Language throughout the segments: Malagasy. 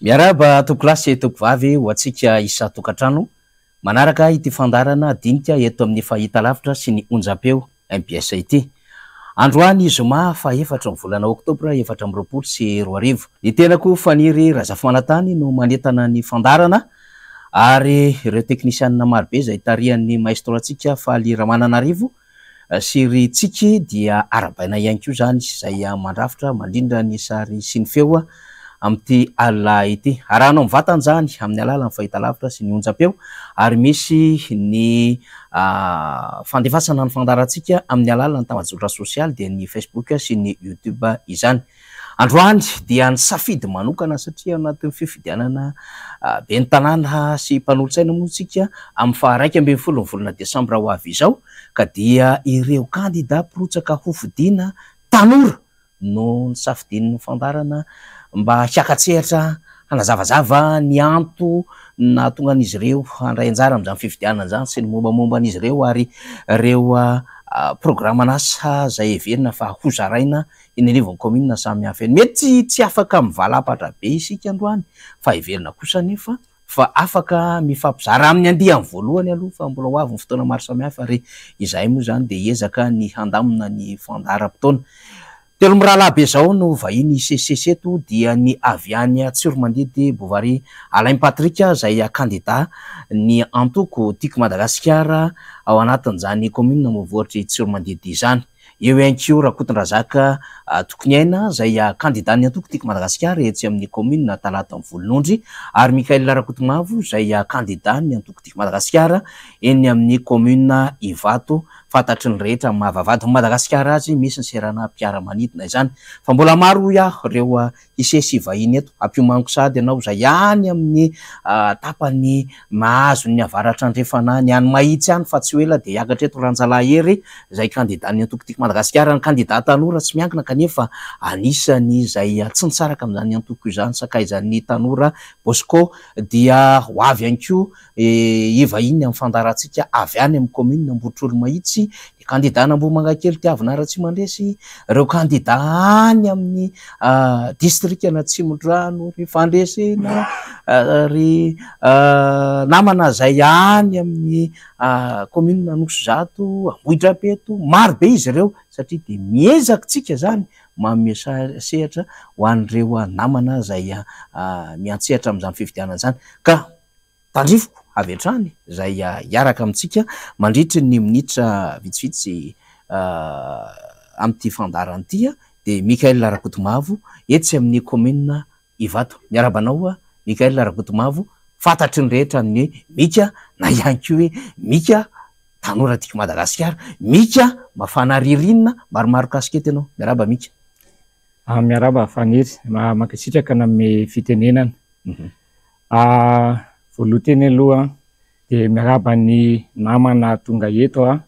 Miarahaba tompokolahy sy tompokovavy ho antsika isan-tokantrano manaraka ity fandaharana dinika eto amin'ny fahitalavitra sy ny onjam-peo mbs ity. Androany zoma fahefatry ny volana oktobra 2024. Ny tenako Faniry Razafimanantany no manentana ny fandaharana ary ireo teknisianina marobe izay tarihan'ny maestro antsika Faly Ramananarivo sy ry Tsiky dia arahabaina ihany koa izany izay mandrafitra mandrindra ny sary sy ny feo amin'ity alina ity. Arahanao mivantana izany amin'ny alalan'ny fahitalavitra sy ny onjam-peo ary misy ny fandefasana ny fandaharantsika amin'ny alalan'ny tambajotra sosialy dia ny Facebook sy ny YouTube izany. Androany dia nisafidy manokana satria ao anatin'ny fifidianana ben'ny tanàna sy mpanolotsaina moa isika amin'ny faha 11 ny volana desambra ho avy izao ka dia ireo kandida mpirotsaka hofidiana tanora no nisafidian'ny fandaharana mba hiaka-tsehatra hanazavazava ny anto nahatonga an'izy ireo handray anjara amin'izany fifidianana izany sy ny mombamomba an'izy ireo ary ireo programan'asa izay heverina fa hozaraina eny anivon'ny kaominina samihafa eny. Mety tsy afaka mivalapatra be isika androany fa heverina kosa anefa fa afaka mifampizara amin'ny andiany voalohany aloha fa mbola ho avy ny fotoana maro samihafa ary izahay moa izany dia hiezaka ny handamina ny fandaharam-potoana. Telo mirahalahy be izao no vahiny hisesisesy eto dia ny avy any Tsiromandidy Bovary Alain Patrick izay kandida ny antoko Tiako Madagasikara ao anatin'izany kaominina ambonivohitr'i Tsiromandidy izany. Eo ihany koa Rakotondrazaka Tokoniaina izay kandidan'ny antoko Tiako Madagasikara etsy amin'ny kaominina Talata Volonondry ary Michael Rakotomavo izay kandidan'ny antoko Tiako Madagasikara eny amin'ny kaominina Ivato. Fantatry ny rehetra amin'ny maha vavahadin'i Madagasikara azy, misy ny seranam-piaramanidina izany. Fa mbola maro hoy aho ireo Hisesy hivahiny eto. Ampiomaniko sahady ianao izay any amin'ny tapany mahazo ny avaratra andrefana any, any Mahitsy any fa tsy ho ela dia hiakatra eto Ranjalahy Hery izay kandidan'ny antoko Tiako Madagasikara, ny kandida tanora tsy miankina kanefa anisany izay tsy nisaraka amin'izany antoko izany, sakaizan'ny tanora Bosco dia ho avy ihany koa hivahiny amin'ny fandaharantsika avy any amin'ny commune Ambohitrolo Mahitsy, ny kandida an'Ambohimangakely Tiavina Ratsimandresy, ireo kandida any amin'ny distrikan'Atsimondrano, ry Fandresena, ry namana izay any amin'ny commune Anosizato, Ambohidrapeto, maro be izy ireo satria dia miezaka isika izany manome sehatra ho an'ireo namana izay miantsehatra amin'izany fifidianana izany ka Tandrifiko avy hatrany izay hiaraka amintsika mandritry ny minitra vitsivitsy amin'ity fandaharana ity dia Michaël Rakotomavo etsy amin'ny kaominina Ivato. Miarahaba anao Michaël Rakotomavo, fantatry ny rehetra ny hoe Mika na ihany koa hoe Mika tanora tiako Madagasikara, Mika mafana ririnina, maromaro kasikety ianao. Miarahaba Mika. Miarahaba Faniry, mankasitraka nanome fitenenana. Voaloha teny aloha dia miarahaba ny namana tonga eto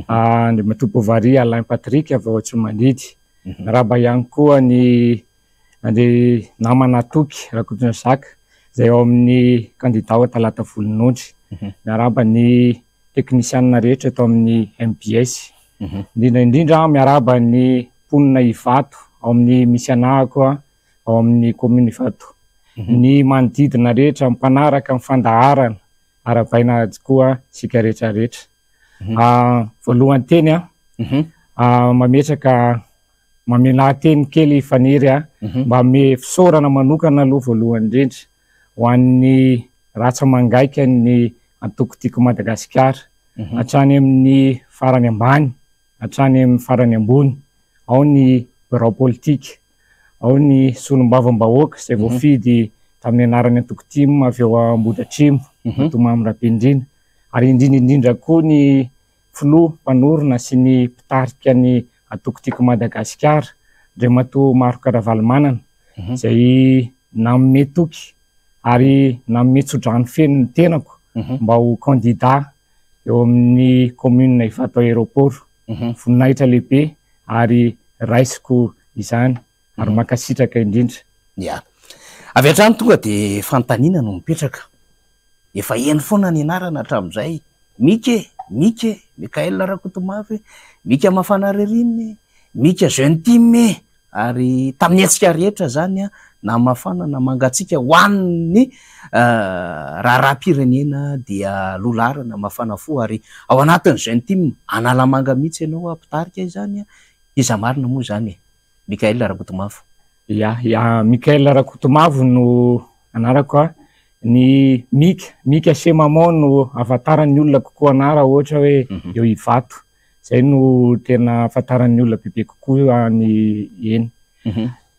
Andriamatoa Bovary Alain Patrick avy ao Antsomandidy. Miarahaba ihany koa ny ny namana Toky Rakotondrana Jacques izay ao amin'ny kandida ao Talata Volonondry. Miarahaba ny teknisianina rehetra eto amin'ny mbs. Indrindra indrindra miarahaba ny mponina Ivato ao amin'ny misy anahako ao amin'ny commune Ivato. Ny manodidina rehetra mpanaraka ny fandaharana arahabaina koa isika rehetra rehetra. Voalohany teny mametraka mamenaha teny kely Faniry mba hanome fisaorana manokana aloha voalohany indrindra ho an'ny ratsa-mangaika ny antoko Tiako Madagasikara hatrany amin'ny farany ambany hatrany amin'ny farany ambony, ao ny birao politika, ao ny solombavambahoaka izay voafidy tamin'ny anaran'ny antoko tim avy ao Ambohidratrimo, Ratoa Mamy Rabendrina, ary indrindra indrindra koa ny filoha mpanorina sy ny mpitarika ny antoko Tiako Madagasikara, Andriamatoa Marc Ravalomanana, izay nanome toky ary nanome tsodrano feno ny tenako mba ho kandida eo amin'ny commune Ivato Aéroport. Voninahitra lehibe ary raisiko izany ary mankasitraka indrindra. Ya. Avy hatrany tonga dia fanontaniana no mipetraka. Efa heno foana ny anarana hatramin'izay. Mika e! Mika e! Mickaël Rakotomavo e! Mika Mafana Ririnina e! Mika Jeune Team e! Ary tamin'ny hetsika rehetra izany na mafana na mangatsiaka ho an'ny raharaham-pirenena dia loha laharana mafana fo ary ao anatin'ny Jeune Team Analamanga mihitsy ianao mpitarika izany. Iza marina moa izany e? Mickaël Rakotomavo. Ya, ya, Mickaël Rakotomavo no anarako a. Ny Mika, Mika chez maman no ahafantaran'ny olona kokoa anah raha ohatra hoe eo Ivato. Izay no tena ahafantaran'ny olona bebe kokoa any eny.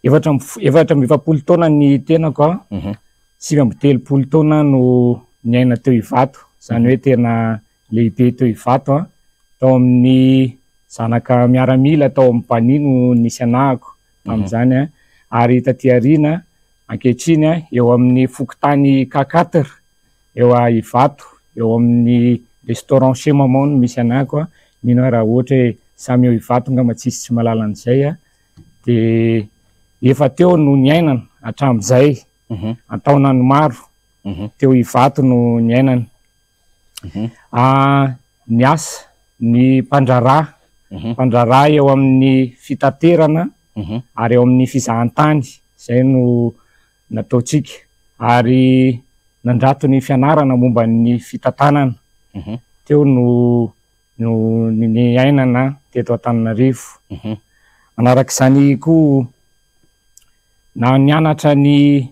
44 taona ny tenako a. 39 taona no niaina teo Ivato, izany hoe tena lehibe teo Ivato a. Tao amin'ny zanaka miaramila tao amin'ny Bani no nisy anahako tamin'izany a. Ary taty aoriana, ankehitriny a, eo amin'ny fokontany K4 eo Ivato, eo amin'ny restaurant Chez Maman no misy anahako a. Mino aho raha ohatra hoe samy eo Ivato angamba tsisy tsy mahalala an'izay a. Dia efa teo no niainana hatramin'izay, an-taonany maro, teo Ivato no niainana. Ny asa, ny mpandraharaha, mpandraharaha eo amin'ny fitaterana ary eo amin'ny fizahantany, izay no nataontsika. Ary nandrato ny fianarana momba ny fitantanana, teo no no niainana teto Antananarivo. Manaraka izany koa, na nianatra ny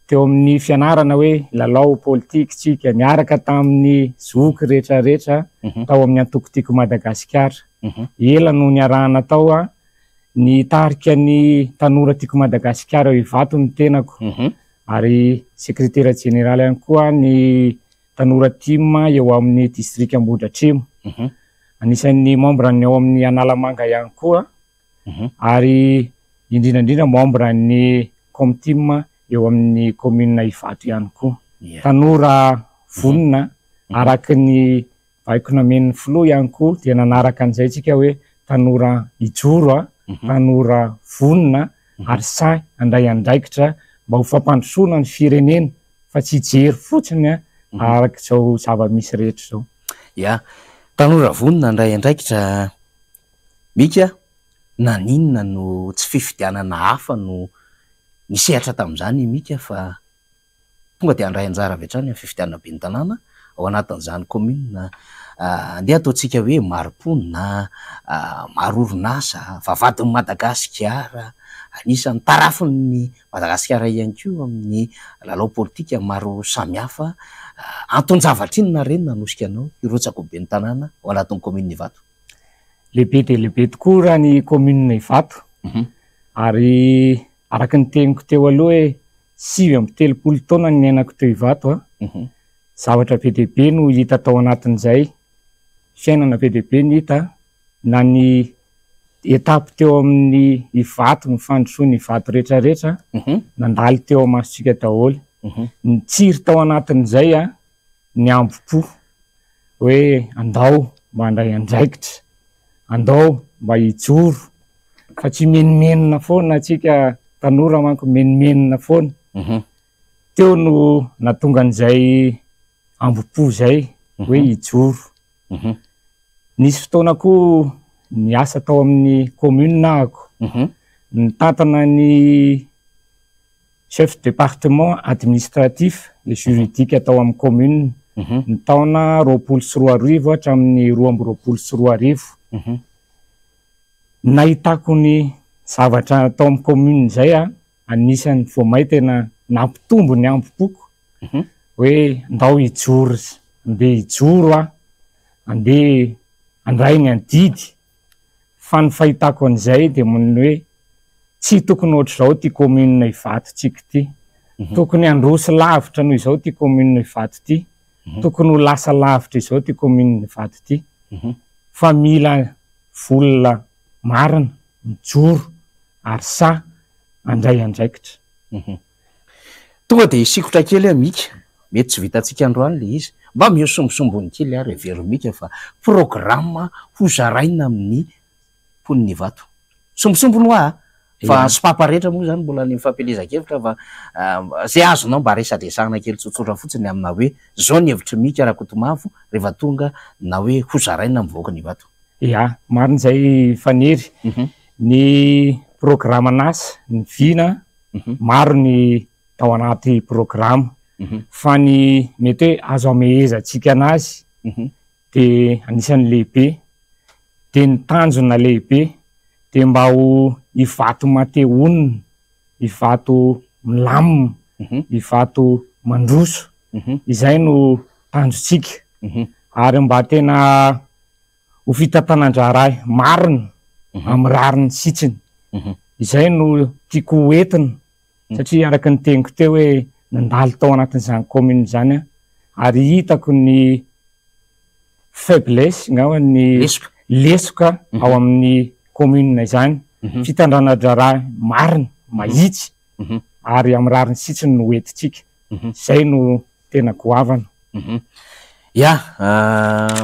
teo amin'ny fianarana hoe lalao politika tsika, niaraka tamin'ny zoky rehetrarehetra tao amin'ny antoko Tiako Madagasikara. Ela no niarahana tao, nitarika ny tanora Tiako Madagasikara eo Ivato ny tenako, ary sekretera jeneraly ihany koa ny tanora tim eo amin'ny distrika Ambohidratrimo. Anisan'ny membre ny ao amin'ny Analamanga ihany koa, ary indrindra indrindra membre ny Comtim eo amin'ny commune Ivato ihany koa. Tanora vonona araka ny baiko namen'ny filoha ihany koa dia nanaraka an'izay tsika hoe tanora hijoro, tanora vonona ary sahy handray andraikitra mba ho fampandrosoana ny firenena fa tsy hijery fotsiny araka izao zava-misy rehetra izao. Ya, tanora vonona handray andraikitra Mika, naninona no tsy fifidianana hafa no nisehatra tamin'izany i Mika fa tonga dia handray anjara avy hatrany amin'ny fifidianana ben'ny tanàna ao anatin'izany commune andeha ataontsika hoe maro mponina, maro orinasa, vavahadin'i Madagasikara, anisan'ny tarafin'i Madagasikara ihany koa amin'ny lalao politika maro samihafa. Anton-javatra inona re no nanosika anao hirotsaka ho ben'ny tanàna ao anatin'ny commune Ivato? Lehibe dia lehibe tokoa raha ny commune Ivato ary araka ny teniko teo aloha hoe 39 taona ny niainako teo Ivato a. Zavatra be dia be no hita tao anatin'izay, fiainana be dia be no hita, na ny étape teo amin'ny Ivato, ny fandrosoan'ny Ivato rehetrarehetra, nandalo teo amasontsika daholo. Nitsiry tao anatin'izay a, ny hambom-po hoe andao mba handray andraikitra, andao mba hijoro fa tsy menomenona foana antsika tanora manko menomenona foana. Teo no nahatonga an'izay hambom-po izay hoe hijoro. Nisy fotoana koa niasa tao amin'ny commune ahako, nitantana ny chef département administratif et juridique tao amin'ny commune ny taona 2020 hatramin'ny 2022. Nahitako ny zavatra tao amin'ny commune izay a, anisan'ny vao may tena nampitombo ny hambom-poko hoe ndao hijoro, andeha hijoro aho, andeha handray ny adidy. Fa ny fahitako an'izay dia ny hoe tsy tokony ohatr'izao ity commune Ivato tsika ity. Tokony handroso lavitra noho izao ity commune Ivato ity. Tokony ho lasa lavitra izao ity commune Ivato ity. Fa mila volona marina, mijoro ary sahy handray andraikitra. Tonga dia hisikotra kely aho Mika, mety tsy vitantsika androany ilay izy, mba omeo sombisombiny kely ary hevero Mika fa programme ho zaraina amin'ny mponin'i Ivato. Sombisombiny hoa a! Fa sopapa rehetra moa izany mbola any amin'ny fampielezan-kevitra fa izay azonao mba resadresahana kely tsotsotra fotsiny amina hoe izao ny hevitr'i Mika Rakotomavo rehefa tonga na hoe ho zaraina amin'ny vahoakan'i Ivato. Ya, marina izay Faniry. Ny. Programan'asa, ny vina, maro ny tao anaty programa fa ny mety hoe azo amehezantsika anazy dia anisan'ny lehibe dia ny tanjona lehibe dia mba ho Ivato mate honina, Ivato milamina, Ivato mandroso, izay no tanjontsika ary mba tena ho fitantanan-draharaha marina amin'ny rariny sitsiny. Izay no tiako ho entina satria araka ny teniko teo hoe nandalo tao anatin'izany commune izany aho ary hitako ny faiblesse angamba ny Lesoka. lesoka ao amin'ny commune izany. Fitandrana-draharaha marina, mahitsy ary amin'ny rariny sitsiny no entintsika. Izay no tena goavana. Ya,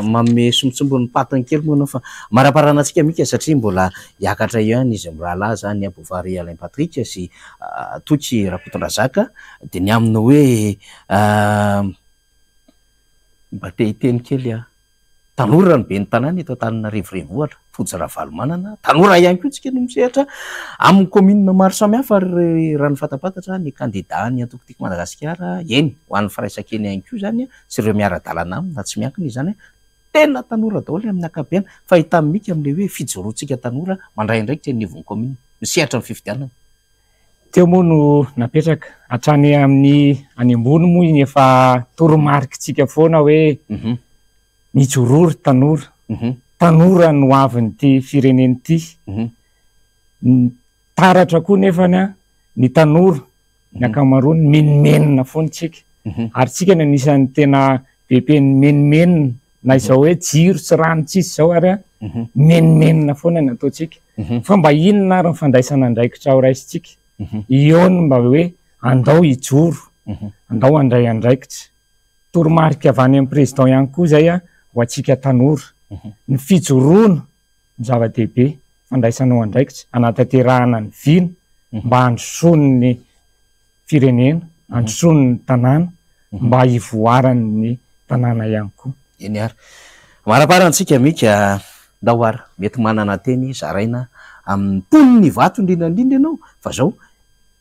manome sombintsombiny ny patiny kely moa ianao fa maraparana antsika Mika satria mbola hiakatra eo ihany izy mirahalahy izany Abovary Alain Patrick sy Toky Rakotondrazaka dia ny amin'ny hoe mba te hiteny kely aho. Tanora ny ben'ny tanàna eto Antananarivo Renivohitra, Tojo Ravalomanana, tanora ihany koa isika no misehatra amin'ny kaominina maro samihafa ary raha ny fantapantatra ny kandida ny antoko Tiako Madagasikara, eny ho an'ny firaisankina ihany koa izany sy ireo miara-dalana aminy na tsy miankina izany, tena tanora daholo amin'ny ankapobeny fa hita mika amin'ilay hoe fijoroantsika tanora mandray andraikitra eny anivon'ny kaominina, misehatra amin'ny fifidianana. Teo moa no napetraka, hatrany amin'ny any ambony moa iny efa toromarikitsika foana hoe mijoroa ry tanora, tanora no hoavin'ity firenena ity. Ny taratra koa nefany ny tanora, ny ankamaroany menomenona foana isika, ary isika no anisan'ny tena be mpimenomenona na izao hoe jiro sy rano tsisy izao ary menomenona foana ny ataontsika. Fa mba inona ary ny fandraisana andraikitra ho raisintsika? Eo ny mba hoe andao hijoro, andao handray andraikitra. Toromarika avy any amin'ny président ihany koa izay ho antsika tanora. Ny fijoroana no zava-dehibe, fandraisanao andraikitra, hanatanterahana ny vina mba handrosoan'ny firenena, handrosoan'ny tanàna, mba hivoaran'ny tanàna ihany koa. Eny ary. Manapara antsika Mika, ndao ary, mety manana teny zaraina amin'ny mponin'ny Ivato indrindra indrindra ianao fa zao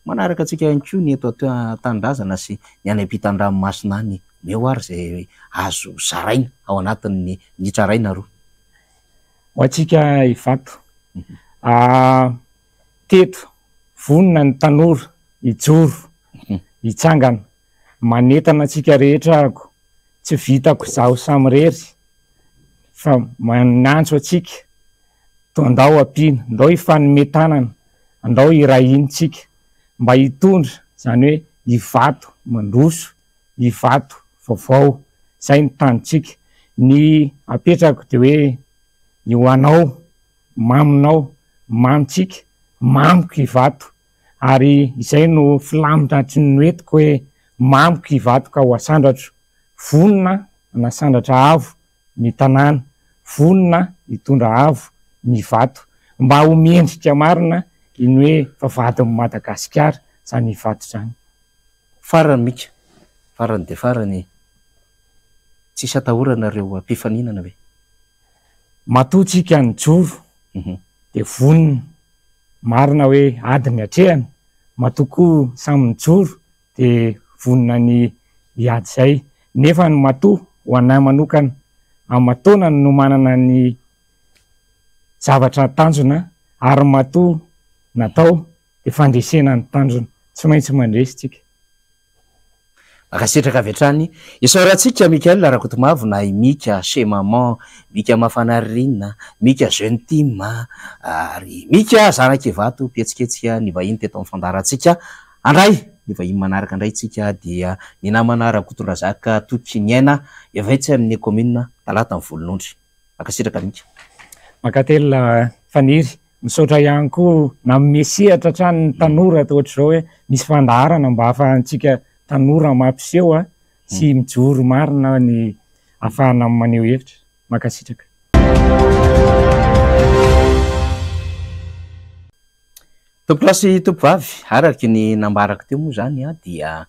manaraka antsika ihany koa ny eto an-tanindrazana sy ny any ampitan-dranomasina any, omeo ary izay azo zaraina ao anatin'ny minitra iray na roa. Ho antsika Ivato, teto vonona ny tanora hijoro, hitsangana, manentana antsika rehetra ako, tsy vitako izaho samirery fa manantso antsika to andao ampiana, andao hifanome tanana, andao hiray hina tsika mba hitondra izany hoe Ivato mandroso, Ivato vaovao, izay ny tanjontsika. Ny apetrako dia hoe ny ho anao maminao, mamintsika, mamiko Ivato ary izay no filamatra tsy noentiko hoe mamiko Ivato ka ho asandratro. Vonona hanasandratra avo ny tanàna, vonona hitondra avo ny Ivato mba ho mendrika marina iny hoe vavahadin'i Madagasikara izany Ivato izany. Farany Mika, farany dia farany, tsisy atahorana ireo mpifaninana ve? Matoa tsika nijoro dia vonona, marina hoe ady ny atrehana, matoa koa samy mijoro dia vonona ny hiady izay, nefa ny matoa ho anay manokana aman-taonany no manana ny zavatra tanjona ary matoa natao dia fandresena ny tanjona, tsy maintsy mandresy tsika. Mankasitraka avy hatrany. Isaorantsika Mickaël Rakotomavo na i Mika chez maman, Mika Mafanarina, Mika jeune team ary Mika zanak'Ivato mpihetsiketsika ny vahiny teto amin'ny fandaharantsika. Andray ny vahiny manaraka indray tsika dia ny namana Rakotondrazaka Toky Niaina avy etsy amin'ny commune Talata Mivolonondry. Mankasitraka Mika. Mankatelina Faniry. Misaotra ihany koa nanome sehatra hatrany ny tanora toa ohatr'izao hoe misy fandaharana mba ahafahantsika tanora mampiseho sy mijoro marina ny ahafahana maneho hevitra. Mankasitraka. Tompokolahy sy tompovavy, araky ny nambarako teo moa izany dia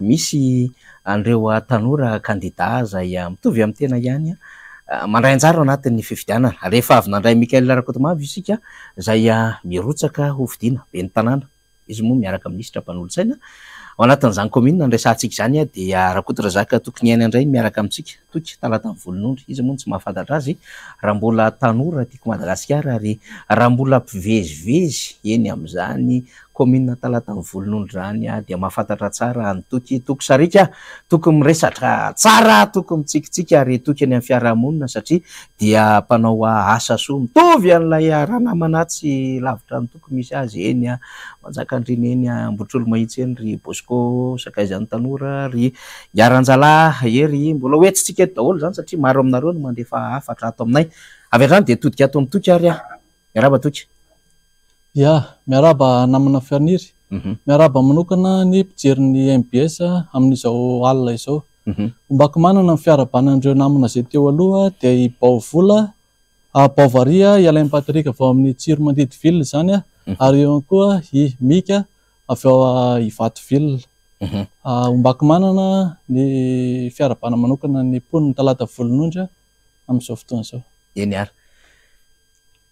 misy an'ireo tanora kandida izay mitovy amin'ny tena ihany. Mandray anjara ao anatin'ny fifidianana. Rehefa avy nandray Michaël Rakotomavo isika izay mirotsaka ho fidiana ben'ny tanàna. Izy moa miaraka amin'ny lisitra mpanolotsaina. Ao anatin'izany kaominina niresahantsika izany dia Rakotorazaka Tokiniaina indray miaraka amintsika. Toky, Talatan'ny Volonondry. Iza moa no tsy mahafantatra azy raha mbola tanora tiako Madagasikara ary raha mbola mpivezivezy eny amin'izany kaominina Talatan'ny Volonondry izany dia mahafantatra tsara an'i Toky. Toky sariaka, Toky miresaka tsara, Toky mitsikitsiky ary Toky eny amin'ny fiarahamonina satria dia mpanao asa soa mitovy an'ilay ranamana tsy lavitra an'i Toky misy azy eny Manjakandriana eny Ambohitrolomahitsy eny ry Bosco sakaizan'ny tanora ry Iaranjalahy Hery. Mbola ho entintsika eto daholo izany satria maro aminareo no mandefa hafatra ato aminay. Avy hatrany dia todika ato amin'i Toky ary aho. Miarahaba Toky. Ya, miarahaba namana Faniry. Miarahaba manokana ny mpijery ny mbs amin'izao alina izao. Ombako manana ny fiarahabana an'ireo namana izay teo aloha dia i Baovola, Baovaria, i Alain Patrick avy ao amin'ny Tsiromandidy Ville izany ary eo ihany koa i Mika avy ao Ivato Ville. Ombako manana ny fiarahabana manokana ny mponin'i Talata Volonondry amin'izao fotoana izao. Eny ary.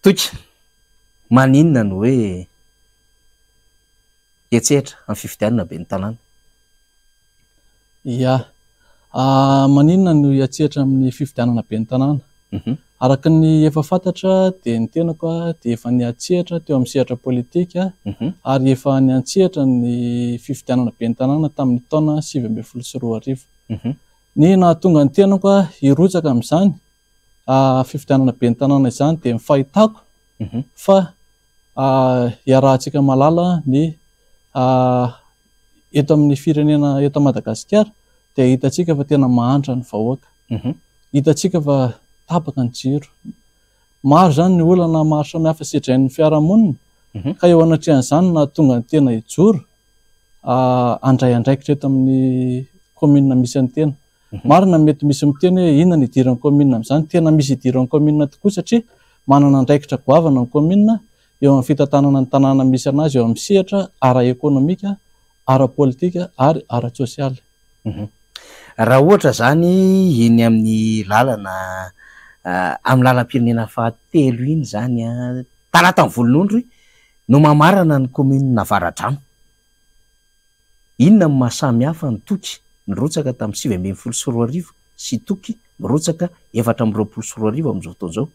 Toky, maninona no hoe hiantsehatra amin'ny fifidianana ben'ny tanàna? Ia. Maninona no hiantsehatra amin'ny fifidianana ben'ny tanàna? Araka ny efa fantatra dia ny tenako dia efa niantsehatra teo amin'ny sehatra politika ary efa niantsehatra ny fifidianana ben'ny tanàna tamin'ny taona 2019. Ny nahatonga ny tenako hirotsaka amin'izany fifidianana ben'ny tanàna izany dia ny fahitako fa iarahantsika mahalala ny eto amin'ny firenena eto Madagasikara dia hitantsika fa tena mahantra ny vahoaka. Hitantsika fa tapaka ny jiro. Maro izany ny olana maro samihafa sedrain'ny fiarahamonina ka eo anatrehan'izany no nahatonga ny tena hijoro handray andraikitra eto amin'ny kaominina misy an'ny tena. Marina mety misy miteny hoe inona ny idiran'ny kaominina amin'izany, tena misy idiran'ny kaominina tokoa satria manana andraikitra goavana ny kaominina eo amin'ny fitantanana ny tanàna misy an'azy eo amin'ny sehatra ara-ekonomika, ara-politika ary ara-tsosialy. Raha ohatra izany iny amin'ny lalana amin'ny lalam-pirenena fahatelo iny izany Talatan'ny Volonondry no mamarana ny kaominina Avaradrano. Inona no maha samy hafa ny Toky nirotsaka tamin'ny 2019 sy Toky mirotsaka 2024 amin'izao fotoana izao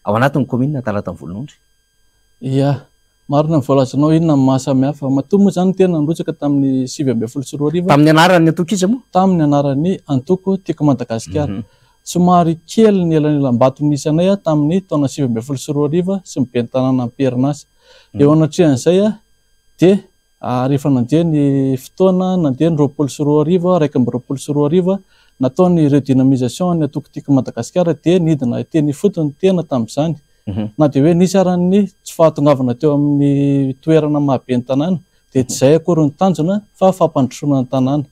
ao anatin'ny kaominina Talatan'ny Volonondry? Ia, marina ny voalazanao, inona no maha samy hafa? Matoa moa izany ny tena nirotsaka tamin'ny 2019. Tamin'ny anaran'ny antoko iza moa? Tamin'ny anaran'ny antoko Tiako Madagasikara. Somary kely ny elanelam-bato nisy anay tamin'ny taona 2019 sy ny ben'ny tanàna am-perinasa. Eo anatrehan'izay dia Ary efa nandeha ny fotoana, nandeha ny 2020, 2021, natao ny redynamisation ny antoko Tiako Madagasikara dia nidina teny ifotony ny tena tamin'izany. Na dia hoe nisy ara ny tsy fahatongavana teo amin'ny toerana maha ben'ny tanàna dia tsy izay akory ny tanjona fa fampandrosoana ny tanàna.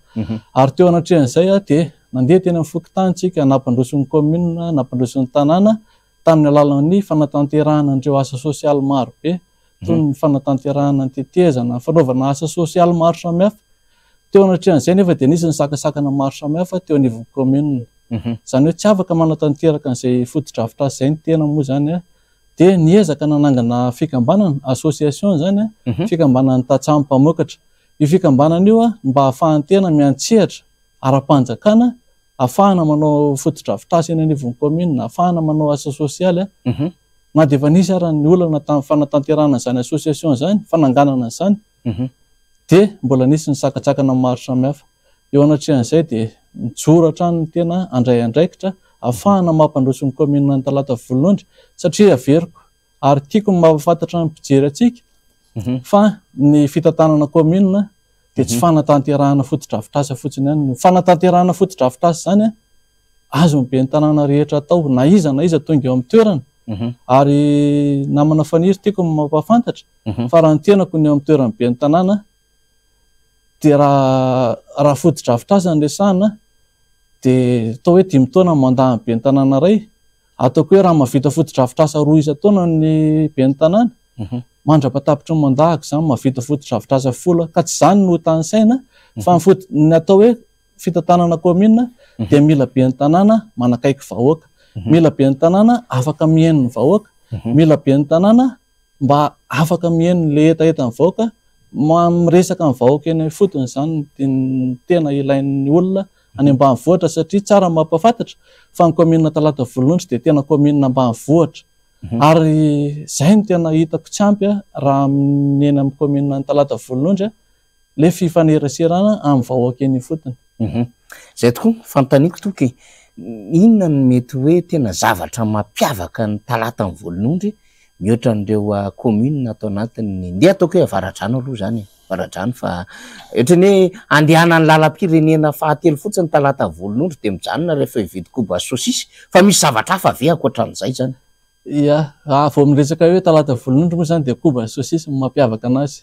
Ary teo anatrehan'izay dia nandeha teny amin'ny fokontany tsika nampandroso ny commune, nampandroso ny tanàna tamin'ny alalan'ny fanatanterahana an'ireo asa sosialy maro be toy ny fanatanterahana ny tetezana, ny fanaovana asa sosialy maro samihafa. Teo anatrehan'izay nefa dia nisy ny sakasakana maro samihafa teo anivon'ny commune. Izany hoe tsy afaka manatanteraka an'izay fotodrafitrasa izay ny tena moa izany dia niezaka nanangana fikambanana, association izany, fikambanan'ny tantsaha mpamokatra. Io fikambanana io mba ahafahan'ny tena miantsehatra ara-panjakana Ahafahana manao fotodrafitrasa eny anivon'ny kaominina, ahafahana manao asa sosialy. Na dia efa nisy ara ny olana tamin'ny fanatanterahana izany association izany, fananganana an'izany, dia mbola nisy ny sakantsakana maro samihafa. Eo anatrehan'izay dia mijoro hatrany ny tena handray andraikitra ahafahana mampandroso ny kaominina Antalata Volonondry satria averiko ary tiako ny mampahafantatra ny mpijery antsika fa ny fitantanana kaominina dia tsy fanatanterahana fotodrafitrasa fotsiny ihany. Ny fanatanterahana fotodrafitrasa izany azon'ny ben'ny tanàna rehetra atao, na iza na iza tonga eo amin'ny toerana. Ary namana Faniry tiako ny mampahafantatra fa raha ny tenako ny eo amin'ny toeran'ny ben'ny tanàna dia raha raha fotodrafitrasa no resahana dia atao hoe dimy taona ny mandat an'ny ben'ny tanàna iray, ataoko hoe raha mahavita fotodrafitrasa roa isan-taona ny ben'ny tanàna, mandra-patapitry ny mandat-ko izany mahavita fotodrafitrasa 10 ka tsy izany no tanisaina fa ny foto ny atao hoe fitantanana kaominina dia mila ben'ny tanàna manakaiky vahoaka. Mila ben'ny tanàna afaka mihaino ny vahoaka. Mila ben'ny tanàna mba afaka mihaino le hetahetan'ny vahoaka, miresaka amin'ny vahoaka eny ifotony izany no tena ilain'ny olona any ambanivohitra, satria tsara ny mampahafantatra fa ny kaominina Talata Volonondry dia tena kaominina ambanivohitra. Ary izay no tena hitako tsy ampy raha amin'ny eny amin'ny kaominina ny Talata Volonondry, le fifaneraserana amin'ny vahoaka eny ifotony. Izay tokoa, fanontaniako Toky, inona no mety hoe tena zavatra mampiavaka ny Talata Volonondry mihoatra an'ireo commune ato anatin'ny, ndeha ataoko hoe Avaradrano aloha izany e, Avaradrano fa ohatran'ny hoe andehanan'ny lalam-pirenena fahatelo fotsiny Talata Volonondry dia mijanona rehefa hividy koba saosisy, fa misy zavatra hafa ve ankoatran'izay izany? Ia, raha vao miresaka hoe Talata Volonondry moa izany dia koba sy saosisy no mampiavaka anazy.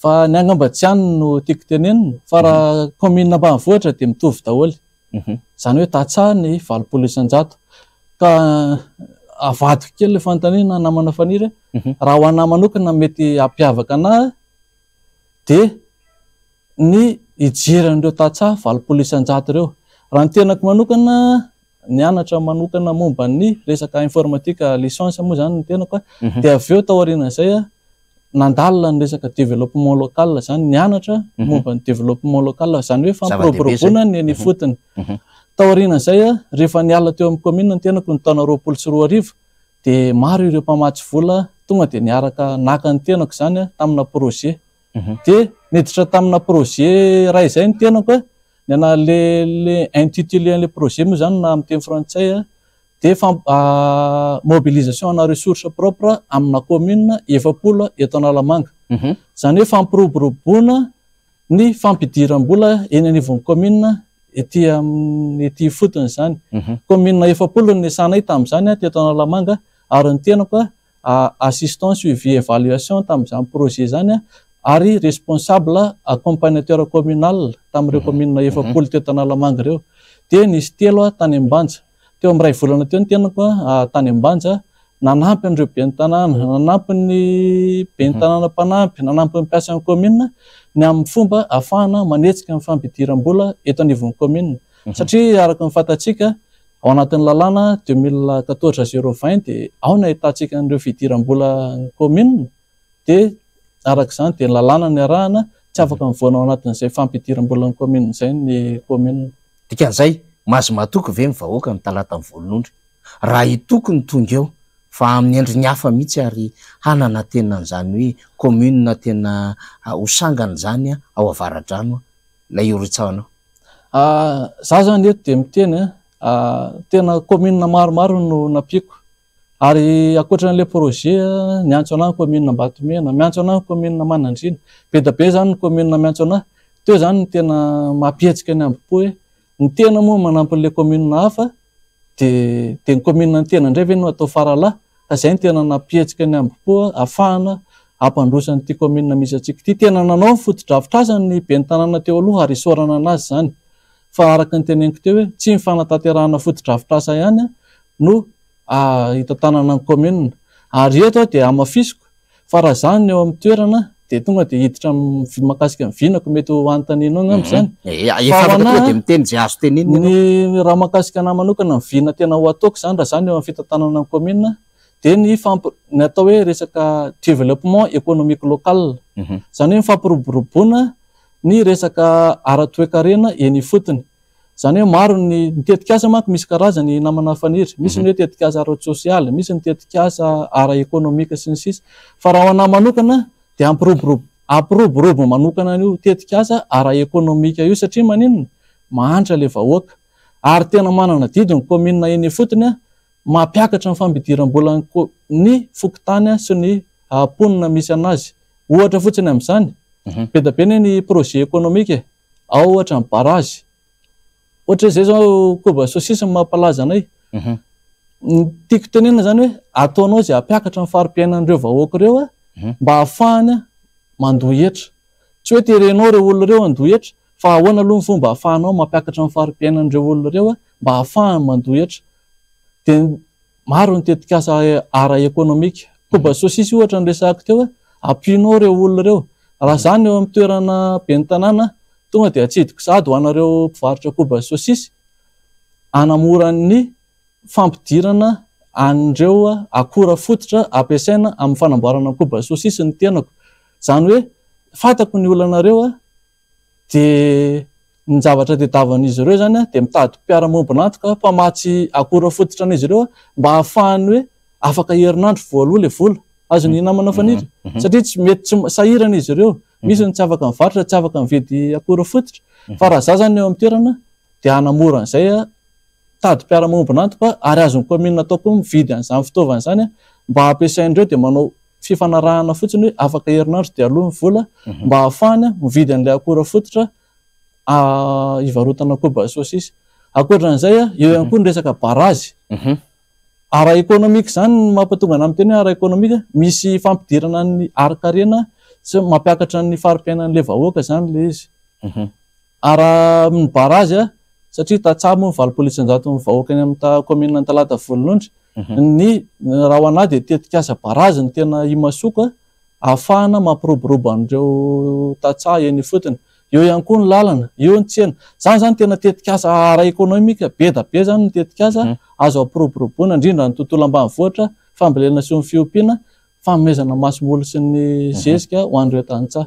Fa ny angamba tsy any no tiako tenenina, fa raha kaominina ambanivohitra dia mitovy daholo. Izany hoe tantsaha ny 80%. Ka avadiko kely ilay fanontaniana namana Faniry a, raha ho anahy manokana mety hampiavaka anahy dia ny hijery an'ireo tantsaha 80% ireo. Raha ny tenako manokana, nianatra manokana momba ny resaka informatique licence moa izany ny tenako a, dia avy eo taorian'izay a, nandalina ny resaka développement local izany, nianatra momba ny développement local, izany hoe fampiroboroboana ny eny ifotony. Taorian'izay a, rehefa niala teo amin'ny commune ny tenako ny taona 2020, dia maro ireo mpamatsy vola tonga dia niaraka naka ny tenako izany a, tamina projet. Dia niditra tamina projet iray izay ny tenako a, ny ana le, le intitulé an'le projet moa izany na amin'ny teny frantsay a, dia mobilisation ana ressources propres amina commune 40 eto Analamanga. Izany hoe fampiroboroboana ny fampidiram-bola eny anivon'ny commune ety amin'ny ety ifotony izany. Commune 40 no niasanay tamin'izany teto Analamanga, ary ny tenako assistant suivi évaluation tamin'izany projet izany, ary responsable accompagnateur communal tamin'ireo commune 40 teto Analamanga ireo. Dia nisy 3 tany Ambanja. Teo amin'ny 1 volana teo ny tenako tany Ambanja, nanampy an'ireo ben'ny tanàna, nanampy ny ben'ny tanàna mpanampy, nanampy ny mpiasan'ny commune ny amin'ny fomba ahafahana manetsika ny fampidiram-bola eto anivon'ny commune. Satria araka ny fantatsika, ao anatin'ny lalàna 2014 020 dia ao no ahitantsika an'ireo fidiram-bola ny commune, dia araka izany dia ny lalàna niarahana, tsy afaka mivoana ao anatin'izay fampidiram-bola ny commune izay ny commune. Dikan'izay, mahazo matoky ve ny vahoaka ny Talata Volonondry? Raha hitoky ny tonga eo, fa amin'ny endriny hafa mihitsy ary hanana tena an'izany hoe commune tena ho sangany izany ao Avaradrano ilay horitsahanao? Za zany eto dia miteny, tena commune maromaro no nampiako. Ary ankoatran'ilay projet, niantso anahy ny commune Ambatomena, miantso anahy ny commune Manandriana. Be dia be zany ny commune miantso anahy. Teo zany ny tena mampihetsika ny ambo-po hoe ny tena moa manampy an'ilay commune hafa, dia ny commune ny tena indray ve no atao faralahy? Ka izay no tena nampihetsika ny ambo-po ahafahana hampandroso an'ity commune misy antsika ity. Tena nanao ny fotodrafitrasa ny ben'ny tanàna teo aloha ary isaorana anazy izany. Fa araka ny teneniko teo hoe tsy ny fanatanterahana fotodrafitrasa ihany no hitantanana ny commune. Ary eto aho dia hamafisiko fa raha izany ny eo amin'ny toerana dia tonga dia hiditra amin'ny mahakasika ny vinako mety ho anontanianao angamba izany. Efa Fa ho afaka tonga anahy dia miteny izay azo tenenina ianao. Ny raha mahakasika anahy manokana ny vina tena ho ataoko izany raha izany eo amin'ny fitantanana ny commune dia ny ny atao hoe resaka développement économique local. Izany hoe ny fampiroboroboana ny resaka ara-toekarena eny ifotony. Izany hoe maro ny tetikasa manko misy karazany namana Faniry. Misy ny hoe tetikasa ara-tsosialy, misy ny tetikasa ara-ekonomika sy ny sisa. Fa raha ho anahy manokana dia hampiroborobo manokana an'io tetikasa ara-ekonomika io satria maninona? Mahantra ilay vahoaka. Ary tena manana didy ny kaominina eny ifotony mampiakatra ny fampidiram-bola ny fokontany sy ny mponina misy anazy. Ohatra fotsiny amin'izany, be dia be ny projet économique e. Ao ohatra ny barrage. Ohatra hoe izay zao koba saucisse no mampalaza anay. Ny tiako tenenina izany hoe ataonao izay hampiakatra ny fari-piainan'ireo vahoaka ireo mba hahafahany mandoa hetra. Tsy hoe terenao ireo olona ireo handoa hetra fa ahoana aloha ny fomba ahafahanao mampiakatra ny fari-piainan'ireo olona ireo mba hahafahany mandoa hetra. Dia maro ny tetikasa ara-ekonomika. Koba saucisse ohatra no resahako teo hoe ampianao ireo olona ireo. Raha izany eo amin'ny toerana ben'ny tanàna, tonga dia atsidiko sahady ho anareo mpivarotra koba saucisse hanamora ny fampidirana an'ireo akora fototra ampiasaina amin'ny fanamboarana koba sosisy ny tenako. Izany hoe fantako ny olanareo dia ny zavatra tadiavin'izy ireo izany dia mitady mpiara-miombon'antoka mpamatsy akora fototra an'izy ireo mba hahafahany hoe afaka herinandro voaloa ilay vola azon'ny namana Faniry satria tsy mety tsy sahirana izy ireo. Misy ny tsy afaka mivarotra, tsy afaka mividy akora fototra fa raha za zany eo amin'ny toerana dia hanamora an'izay tady mpiara-miombon'antoka ary azon'ny commune atao koa mividy an'izany fitaovana izany mba hampiasain'ireo dia manao fifanarahana fotsiny hoe afaka herinandro dia aloha ny vola mba hahafahany mividy an'ilay akora fototra hivarotana koba sosisy. Ankoatran'izay, eo ihany koa ny resaka barazy. Ara-ekonomika izany no mampatonga anà miteny hoe ara-ekonomika, misy fampidirana ny harin-karena sy mampiakatra ny fari-piainan'ilay vahoaka izany ilay izy. Ara ny barazy, satria tantsaha moa ny 80% ny vahoaka any amin'ny kaominina Antalata Volonondry, ny raha ho anà dia tetikasa barazy no tena imasoako ahafahana mampiroborobo an'ireo tantsaha eny ifotony. Eo ihany koa ny lalana, eo ny tsena. Izany izany tena tetikasa ara-ekonomika be da be izany ny tetikasa azo ampiroboroboana, indrindra ny tontolo ambanivohitra, fambolena sy ny fiompiana, fanomezana masomboly sy ny zezika ho an'ireo tantsaha.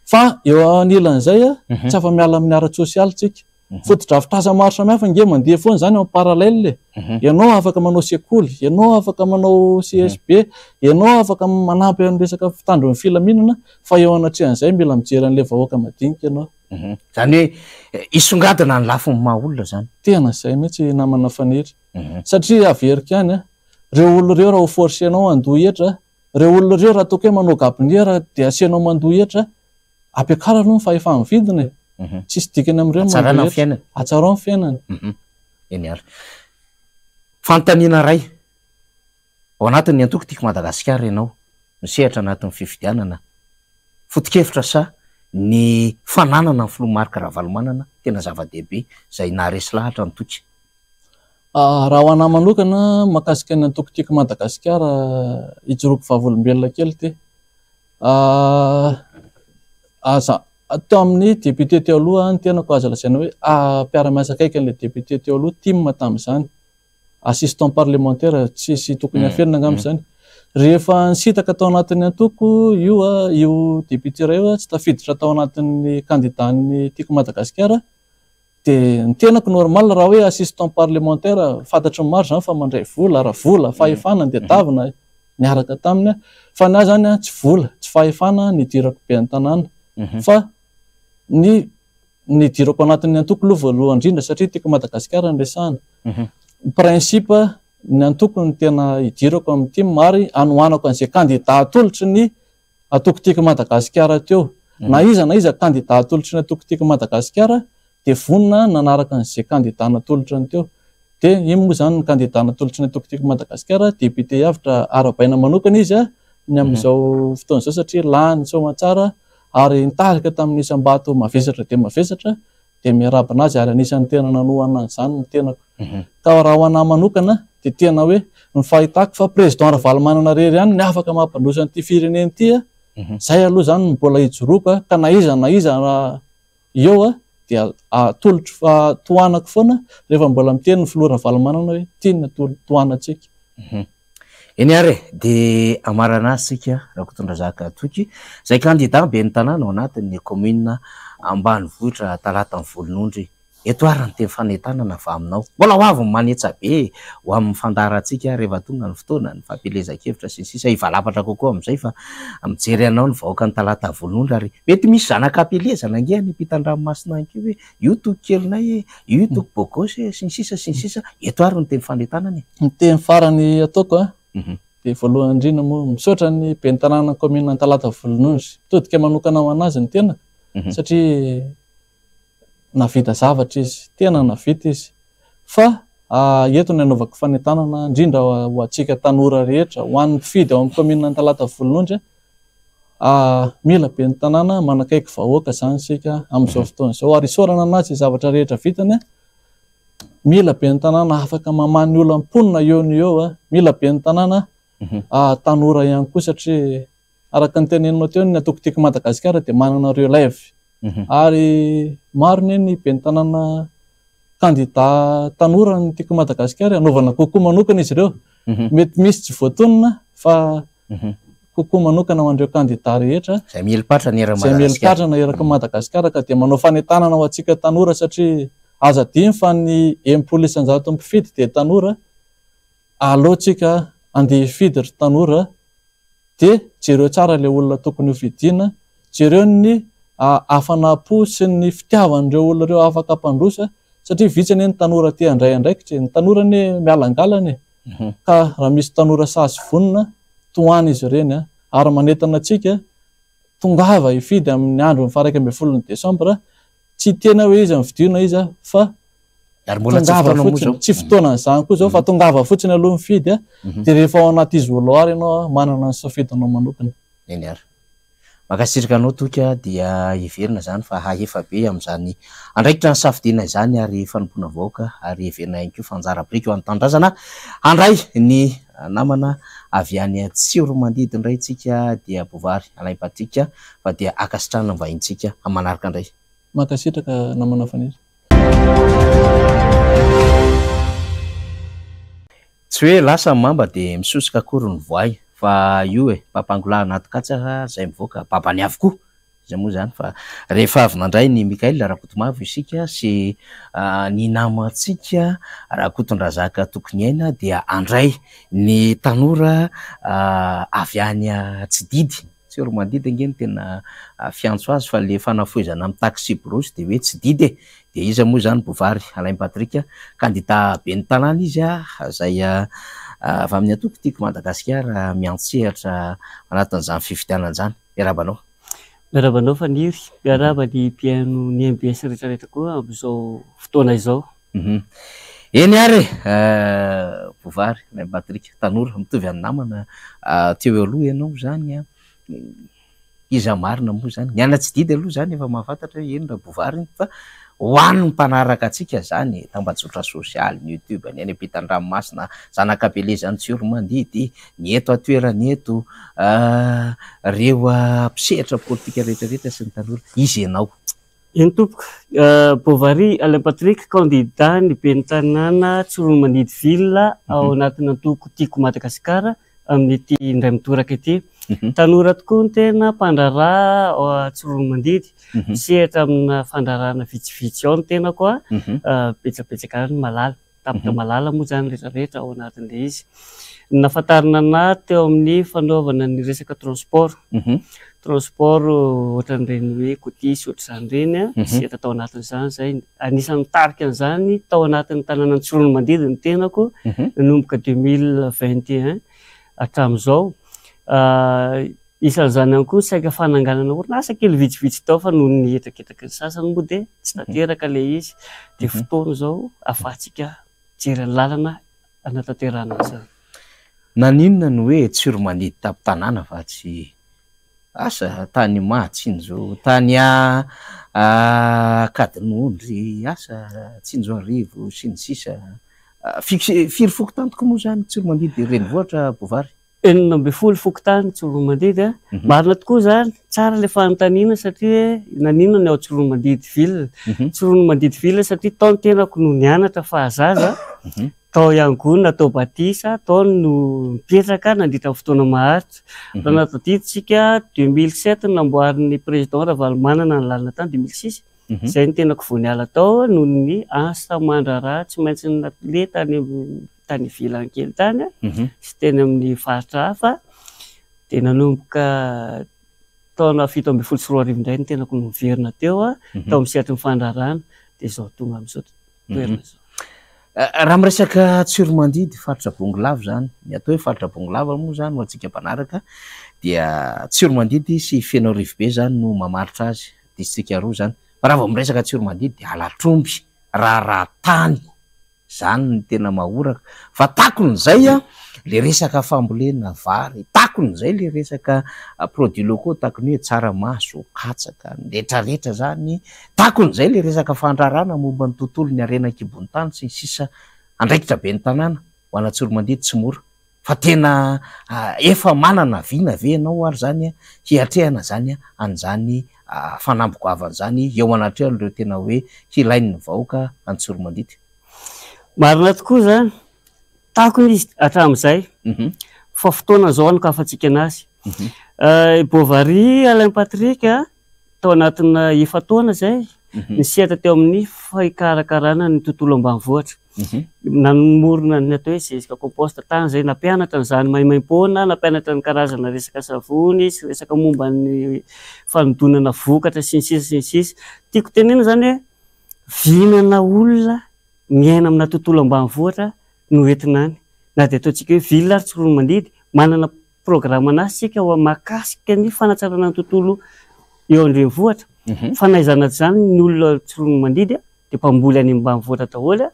Fa eo anilan'izay, tsy afa-miala amin'ny ara-tsosialy tsika. Fotodrafitrasa maro samihafa ange mandeha foana izany en parallèle e. Ianao afaka manao sekoly, ianao afaka manao CSB, ianao afaka manampy amin'ny resaka fitandro ny filaminana, fa eo anatrehan'izay mila mijery an'ilay vahoaka madinika ianao. Izany hoe hisongadina ny lafiny maha olona izany. Tena izay mihitsy namana Faniry. Satria averiko ihany, ireo olona ireo raha ho forcer-nao handoa hetra, ireo olona ireo raha ataoko hoe manao gaboniera dia asianao mandoa hetra, Ampiakaro aloha ny fahefa-mividina e. Tsisy dikany amin'ireo ny Hatsarana ny fiainana. Hatsarao ny fiainana. Eny ary. Fanontaniana iray. Ao anatin'ny antoko Tiako Madagasikara ianao, misehatra anatin'ny fifidianana. Foto-kevitra sa ny fananana ny filoha Marc Ravalomanana tena zava-dehibe izay naharesy lahatra ny Toky? Raha ho anà manokana, mahakasika ny antoko Tiako Madagasikara, ijoroako vavolombelona kely ity. Aza teo amin'ny député teo aloha ny tenako aza lazaina hoe mpiara-miasa akaiky an'ilay député teo aloha tim tamin'izany, assistant parlementaire tsisy tokony hafenina angamba izany. Rehefa nisintaka tao anatin'ny antoko io io député iray io tsy tafiditra tao anatin'ny candidat-n'ny Tiako Madagasikara dia ny tenako normal raha hoe assistant parlementaire fantatry ny maro izany fa mandray vola, ara vola, fahefana ny tadiavina niaraka taminy aho. Fa ny ahy izany tsy vola, tsy fahefana nidirako ben'ny tanàna fa ny nidirako anatin'ny antoko aloha voalohany indrindra satria tiako Madagasikara no resahana. Ny principe ny antoko no tena idirako amin'ny tim ary anohanako an'izay candidat atolotry ny Antoko Tiako Madagasikara teo. Na iza na iza kandida atolotry ny Antoko Tiako Madagasikara dia vonona nanaraka an'izay kandida natolotra ny teo. Dia iny moa izany ny kandida natolotry ny Antoko Tiako Madagasikara, député Avotra arahabaina manokana izy ny amin'izao fotoana izao satria lany soamantsara ary nitarika tamin'ny isam-bato mavesatra dia mavesatra dia miarahaba anazy ary anisan'ny tena nanohana an'izany ny tenako. Ka raha ho anà manokana dia tena hoe ny fahitako fa président Ravalomanana irery ihany ny afaka mampandroso an'ity firenena ity a, zay aloha izany no mbola ijoroako a, ka na iza na iza eo dia atolotro fa tohanako foana rehefa mbola miteny ny filoha Ravalomanana hoe ity ny tohanantsika. Eny ary e, dia hamarana azy isika Rakotondrazaka Toky, izay kandida ben'ny tanàna ao anatin'ny kaominina ambanivohitra Talata Volonondry. Eto ary ny teny fanentanana avy aminao. Mbola ho avy ny manetsa be ho amin'ny fandaharantsika rehefa tonga ny fotoana, ny fampielezan-kevitra sy ny sisa Hivalapatra kokoa amin'izay fa mijery anao ny vahoakan'i Talata Volonondry ary mety misy zanaka am-pielezana ange any ampitan-dranomasina any koa hoe io toky kelinay e, io toky bogosy e, sy ny sisa sy ny sisa Eto ary ny teny fanentanana e. Ny teny farany ataoko a, dia voalohany indrindra moa misaotra ny ben'ny tanànan'ny kaominina Antalata Volonondry. Mitodika manokana ho an'azy ny tenako satria nahavita zavatra izy, tena nahavita izy. Fa eto ny anaovako fanentanana indrindra ho antsika tanora rehetra, ho an'ny mpifidy ao amin'ny kaominina Antalata Volonondry, mila ben'ny tanàna manakaiky vahoaka izany isika amin'izao fotoana izao. Ary isaorana an'azy izay zavatra rehetra vitany. Mila ben'ny tanàna afaka mamaha ny olan'ny mponina eo no eo, mila ben'ny tanàna tanora ihany koa satria Araka ny teneninao teo, ny antoko Tiako Madagasikara dia manana relève. Ary maro anie ny ben'ny tanàna kandida tanora ny Tiako Madagasikara, anaovana kokoa manokana izy ireo. Mety misy tsy voatonona fa kokoa manokana ho an'ireo kandida rehetra. Izay mieli-patrana eran'i Izay Madagasikara. mieli-patrana eraky Madagasikara ka dia manao fanentanana ho antsika tanora satria aza adino fa ny 60% mpifidy dia tanora. Aleo tsika andeha hifidy ry tanora dia jereo tsara ilay olona tokony ho fidiana, jereo ny hafanam-po sy ny fitiavan'ireo olona ireo afaka hampandroso satria vitsy anie ny tanora te handray andraikitra e, ny tanora anie mialangalana e, ka raha misy tanora sahy sy vonona tohano izy ireny ary manentana antsika tongava hifidy amin'ny andron'ny faha 11 desambra, tsy hiteny aho hoe iza no fidio na iza fa Ary mbola tsy tongava fotoana moa fotsiny, izao. tsy fotoanan'izany koa izao fa tongava fotsiny aloha mifidy a, dia rehefa ao anaty isoloir ianao manana ny safidinao manokana. Eny ary. Mankasitraka anao Toky a, dia heverina izany fa hahefa be amin'izany andraikitra nisafidiana izany ary fanompoana vahoaka ary heverina ihany koa fa anjara biriky ho an'ny tanindrazana. Handray ny namana avy any Tsiromandidy indray tsika dia Bovary Alain Patrick fa dia ankasitrahana ny vahintsika amin'ny manaraka indray. Mankasitraka namana Faniry. Tsy hoe lasa ny mamba dia misosoka akory ny voay fa io e, mpampangolahy anaty katsa izay mivoaka babany avokoa izay moa izany fa rehefa avy nandray ny Mickaël Rakotomavo isika sy ny namantsika Rakotondrazaka Tokoniaina dia handray ny tanora avy any Tsididy, Tsiromandidy ange no tena fiantso azy fa le fanafohezana amin'ny taxi-brousse dia hoe Tsididy e! Dia iza moa izany Bovary Alain Patrick, kandida ben'ny tanàna izy izay avy amin'ny antoko Tiako Madagasikara miantsehatra anatin'izany fifidianana izany. Miarahaba anao. Miarahaba anao Faniry, miarahaba ny mpihaino ny mbs rehetra rehetra koa amin'izao fotoana izao. Eny ary e, Bovary Alain Patrick, tanora mitovy amin'ny namana teo aloha ianao izany an. Iza marina moa izany? Ny ana-tsididy aloha izany efa mahafantatra hoe eny Rabovary iny fa ho an'ny mpanaraka antsika izany, tambajotra sosialy, ny youtube, ny any ampitan-dranomasina, zanak'Abelezan'i Tsiromandidy, ny eto an-toerana eto, ireo mpisehatra politika rehetra rehetra sy ny tanora. Iza ianao? Eny tompoko, Bovary Alain Patrick, kandida ny ben'ny tanàna Tsiroanomandidy ville ao anatin'ny antoko Tiako Madagasikara amin'ity indray mitoraka ity. Tanora tokoa ny tena, mpandraharaha ao Tsiroanomandidy, misehatra amina fandraharahana vitsivitsy ao ny tenako, betsabetsaka any malala, tapitra malala moa izany rehetra rehetra ao anatin'ilay izy. Ny nahafantarana anah teo amin'ny fanaovana ny resaka transport, transport ohatran'ireny hoe cotisse ohatr'izany ireny an, nisehatra tao anatin'izany izay, anisan'ny nitarika an'izany tao anatin'ny tanànan'i Tsiroanomandidy ny tenako nanomboka 2021 hatramin'izao. Isan'izany ihany koa saika fananganana orinasa kely vitsivitsy tao fa noho ny hetraketraky ny sasany moa dia tsy tanteraka ilay izy, dia fotoana izao ahafahantsika mijery ny lalana hanatanterahana an'izany. Naninona no hoe Tsiromandidy tampon-tanàna fa tsy asa tany Mahatsinjo, tany Ankadinondry, asa Tsinjoarivo sy ny sisa. Firy fokontany tokoa moa izany Tsiromandidy renivohitra Bovary? 16 fokontany Tsiroanomandidy a. Marina tokoa izany, tsara ilay fanontaniana satria hoe naninona ny ao Tsiroanomandidy ville. Tsiroanomandidy ville satria tao ny tenako no nianatra fahazaza, tao ihany koa no natao batisa, tao no nipetraka nandritra ny fotoana maharitra. Raha natadidintsika, 2007 no namboarin'ny président Ravalomanana ny lalana tany, 2006, izay ny tenako vao niala tao noho ny asa aman-draharaha tsy maintsy natole tany tany ivelany kely tany sy teny amin'ny faritra hafa, dia nanomboka taona 2017 indray ny tenako no niverina teo tao amin'ny sehatry ny fandraharahana, dia izao tonga amin'izao toerana izao. Raha miresaka Tsiromandidy, faritra Bongolava izany, ny atao hoe faritra Bongolava moa izany ho antsika mpanaraka dia Tsiromandidy sy Fenoarivobe izany no mamaritra azy, distrika roa izany. Fa raha vao miresaka Tsiromandidy dia halatr'omby, raharaha tany. Zany no tena mahoraka. Fa takon'izay an, le resaka fambolena vary, takon'izay le resaka produits locaux, takony hoe tsaramaso, katsaka, ny retraretra zany, takon'izay le resaka fandrarana momba ny tontolon'ny harena an-kibon'ny tany sy ny sisa. Andraikitra ben'ny tanàna ho an'Antsoromandidy tsy mora. Fa tena efa manana vina ve ianao ary zany hiatrehana zany an'izany fanamby goavana izany eo anatrehan'ireo tena hoe hilain'ny vahoaka any Tsiroanomandidy? Marina tokoa izany. Takona izy hatramin'izay fa fotoana izao hanokafantsika anazy. I Bovary Alain Patrick tao anatina efa-taona izay nisehatra teo amin'ny fikarakarana ny tontolo ambanivohitra. Namorona ny atao hoe zezika compost tany izay, nampianatra an'izany maimaimpoana, nampianatra ny karazana resaka savony sy resaka momba ny fanodonana vokatra sy ny sisa sy ny sisa. Tiako tenenina izany hoe vinana olona miaina amina tontolo ambanivohitra no entina any. Na dia ataontsika hoe ville ary Tsiroanomandidy, manana programan'asa isika ho mahakasika ny fanatsarana ny tontolo eo an-drenivohitra. Fa na izany na tsy izany ny olona Tsiroanomandidy dia mpamboly any ambanivohitra daholo,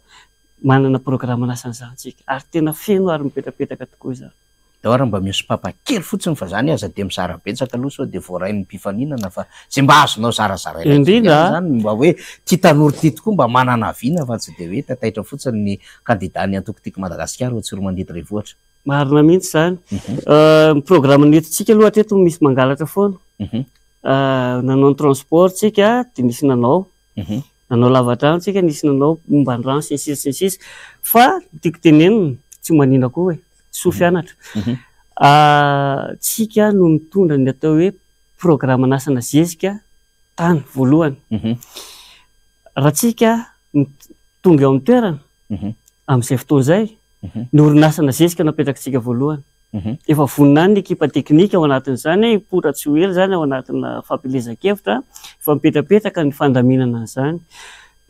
manana programan'asa an'izany isika. Ary tena feno ary mipetrapetraka tokoa izany. Ndao ary mba misy papa kely fotsiny fa zany aza dia mizara betsaka aloha sao dia voarain'ny mpifaninana fa zay mba azonao zarazaraina kely ihany zany mba hoe tia tanora ity tokoa mba manana vina fa tsy dia hoe taitaitra fotsiny ny kandida ny antoko Tiako Madagasikara ao Tsiroamandidy Renivohitra. Marina mihitsy izany. Ny programme nentintsika aloha hatreto misy mangalatra foana. Nanao ny transport tsika dia nisy nanao. Nanao lavadrano tsika nisy nanao momba ny rano sy ny sisa sy ny sisa. Fa ny tiako tenenina tsy manina koa e. Soa fianatra. Tsika no mitondra ny atao hoe programme an'asana zezika tany voalohany. Raha tsika tonga eo amin'ny toerana amin'izay fotoana izay, ny orinasa nazezika napetrakitsika voalohany. Efa vonona any ny ekipa teknika ao anatin'izany, hipoitra tsy ho ela izany ao anatina fampielezan-kevitra, efa mipetrapetraka ny fandaminana an'izany.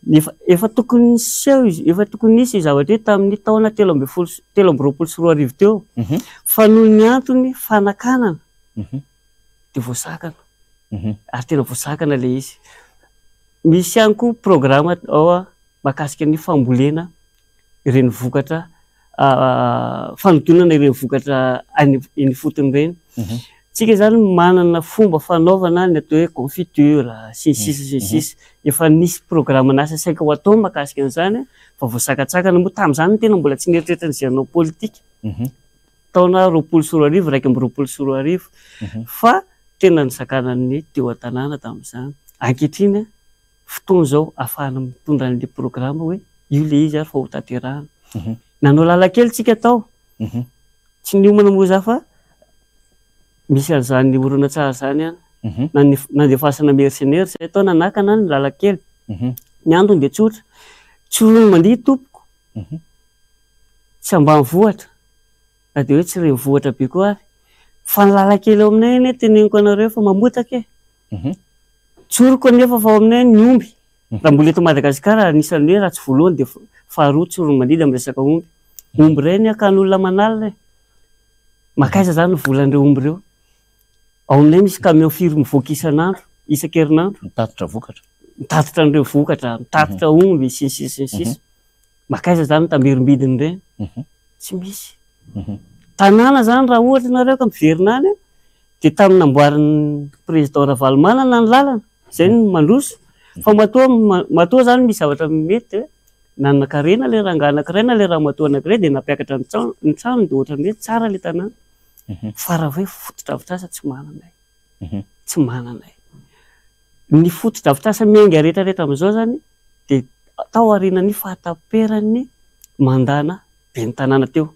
Efa, efa tokony niseho izy, efa tokony nisy io zavatra io tamin'ny taona 13 sy, 2023 teo. Fa noho ny antony fanakanana dia voasakana. Ary tena voasakana ilay izy. Misy ihany koa programa ao mahakasika ny fambolena ireny vokatra fanodinana ireny vokatra any eny ifotony ireny. Tsika izany manana fomba fanaovana ny atao hoe confiture sy ny sisa sy ny sisa. Efa nisy programan'asa saika ho atao mahakasika an'izany fa voasakatsakana moa tamin'izany ny tena mbola tsy nieritreritra ny izay hanao politika. Taona 2020, 2021 fa tena nisakanan'ny teo an-tanàna tamin'izany. Ankehitriny fotoana izao ahafahana mitondra an'ilay programa hoe io ilay izy ary fa ho tanterahana. Nanao lalan-kely tsika tao. Tsy niomana moa za fa misy an'izany horonantsary izany any. Nandefasana mercenaires izay tao nanakana ny lalan-kely. Ny antony dia tsotra. Tsy ronono mandihy tompoko. Tsy ambanivohitra. Na dia hoe tsy renivohitra be koa ary. Fa ny lalan-kely ao aminay anie teneniko anareo fa mamotaka e. Tsoriko anefa fa ao aminay ny omby. Raha mbola eto Madagasikara anisan'ny hoe raha tsy voalohany dia faharoa Tsiroanomandidy amin'ny resaka omby. Omby ireny hakan'olona aman'alina e. Mankaiza izany ny volan'ireo omby ireo? Ao aminay misy camion firy mivoaka isan'andro, isan-kerinandro. Mitatitra vokatra. Mitatitra an'ireo vokatra, mitatitra omby sy ny sisa sy ny sisa. Mankaiza izany ny tamberim-bidin'ireny? Tsy misy. Tanàna izany raha ohatra ianareo ka miverina any dia tamin'ny namboarin'ny président Ravalomanana ny lalana, izay no mandroso. Fa matoa matoa izany misy zavatra mety dia hoe nanan-karena ilay rangahy anankiray na ilay ramatoa anankiray dia nampiakatra ny trano ny tranony dia ohatran'ny hoe tsara ilay tanàna. Fa raha hoe fotodrafitrasa tsy manana e. Tsy manana e. Ny fotodrafitrasa miainga rehetrarehetra amin'izao izany dia tao aorianan'ny fahataperan'ny mandana ben'ny tanàna teo.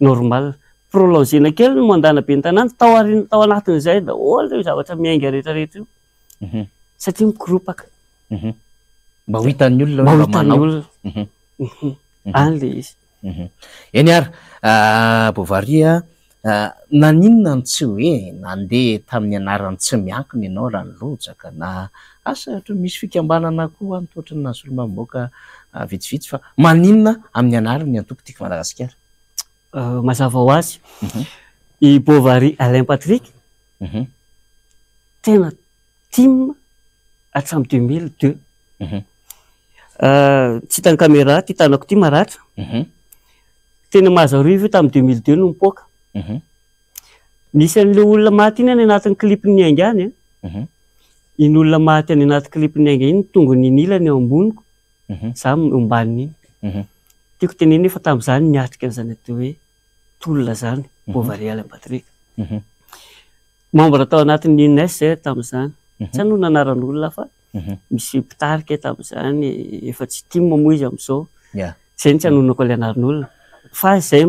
Normal. Prolongena kely ny mandana ben'ny tanàna, tao aoriana, tao anatin'izay daholo ireo zavatra miainga rehetrarehetra io. Satria mikoropaka. Mba ho hitan'ny olona hoe mba manao. Mba ho hitan'ny olona. Any ilay izy. Eny ary, Bovary a, naninona no tsy hoe nandeha tamin'ny anaran'ny tsy miankina ianao raha nirojaka na asa ohatra misy fikambanana koa any toa ohatran'ny nahazo solombavambahoaka vitsivitsy fa maninona amin'ny anaran'ny antoko Tiako Madagasikara? Mazava ho azy, i Bovary Alain Patrick tena tim hatramin'ny 2002. Tsy hitan'ny caméra ity tanako ity maratra. Teny Mahazarivo io tamin'ny 2002 no nipoaka. Nisy an'ilay olona maty iny any anatin'ny clip ny Niainga any. Iny olona maty any anaty clip ny Niainga iny tongony iny ilany eo amboniko, za eo ambaniny iny. Tiako tenenina fa tamin'izany niatrika an'izany atao hoe tolona izany, Bovary Alain Patrick. Membre tao anatin'ny UNES zay tamin'izany. Tsy hanonona anaran'olona fa misy mpitarika tamin'izany, efa tsy tim moa izy amin'izao. Izay no tsy hanononako ilay anaran'olona. Fa izay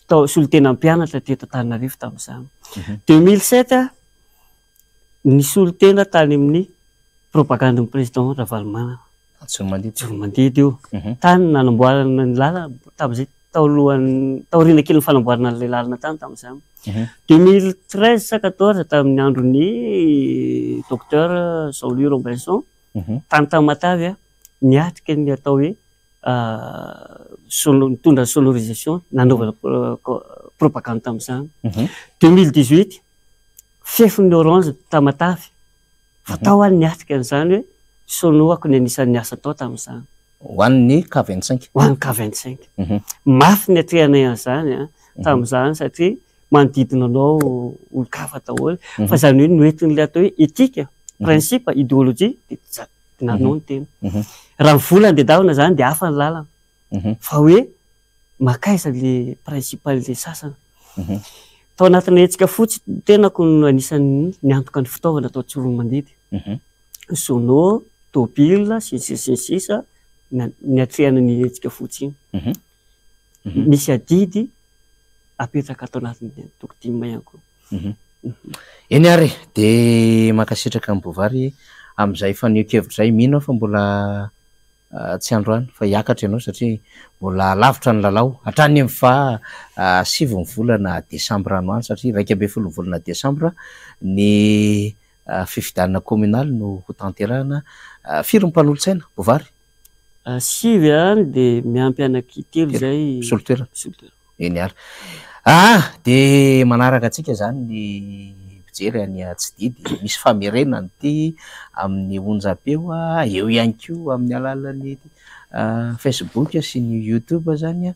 tao solontena mpianatra teto Antananarivo tamin'izany. 2007, nisolo tena tany amin'ny propagande-n'ny président Ravalomanana. Tsiromandidy. Tsiromandidy io. Tany nanamboarana ny lalana tamin'izay taolohan'ny, taoriana kelin'ny fanamboarana an'ilay lalana tany tamin'izany. 2013 sa 14 tamin'ny andron'ny docteur Jean-Louis Robinson, tany Tamatave, niatrika ny atao hoe sono, nitondra sonorisation, nanaovana propagande tamin'izany. 2018, fefin'ny Orange Tamatave, fa tao aho niatrika an'izany hoe sonoako ny anisan'ny asa tao tamin'izany. Ho an'ny K25. Ho an'ny K25. Mafy ny atrehanay an'izany a, tamin'izany satria manodidina anao olon-kafa daholo. Fa izany hoe noentin'ilay atao hoe éthique, principe, idéologie, dia dinanao ny tena. Raha ny vola no tadiavina izany dia hafa ny lalana. Fa hoe mankaiza ilay principe an'ilay sasany. Tao anatin'ny hetsika fotsy tenako no anisan'ny niantoka ny fitaovana tao Tsiroanomandidy. Sono, tôbila, sy ny sisa sy ny sisa, niatrehana ny hetsika fotsy iny. Misy adidy apetraka ato anatin'ny antoko tim ihany koa. Eny ary, dia mankasitraka an'i Bovary amin'izay fanehoan-kevitra izay. Mino aho fa mbola tsy androany fa hiakatra ianao satria mbola lavitra ny lalao hatrany amin'ny faha sivy ny volana desambra any ho any satria 11 ny volana desambra ny fifidianana kominaly no ho tanterahana. Firy ny mpanolotsaina, Bovary? Sivy any dia miampy anankitelo izay Misolo toerana. Misolo toerana. Eny ary. Ah, dia manaraka antsika izany ny mpijery any Atsididy. Misy famerenana ity amin'ny onjam-peo, eo ihany koa amin'ny alalan'ny Facebook sy ny YouTube izany.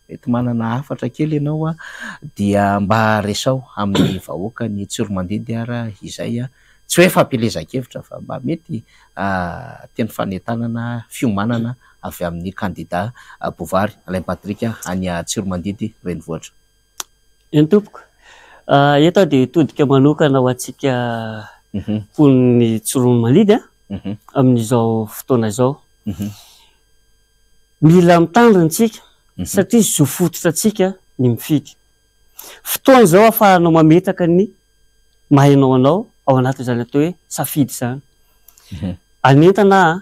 Mety manana hafatra kely ianao dia mba resao amin'ny vahoaka ny Tsiromandidy ary izay. Tsy hoe fampielezan-kevitra fa mba mety teny fanentanana, fiomanana avy amin'ny kandida Bovary Alain Patrick any Tsiromandidy renivohitra. Eny tompoko, eto aho dia hitodika manokana ho antsika mponin'ny Tsiroanomandidy amin'izao fotoana izao. Mila mitandrina isika satria zo fototra antsika ny mifidy. Fotoana izao ahafahanao mametraka ny maha ianao anao ao anatin'izany atao hoe safidy izany. Anentana aho,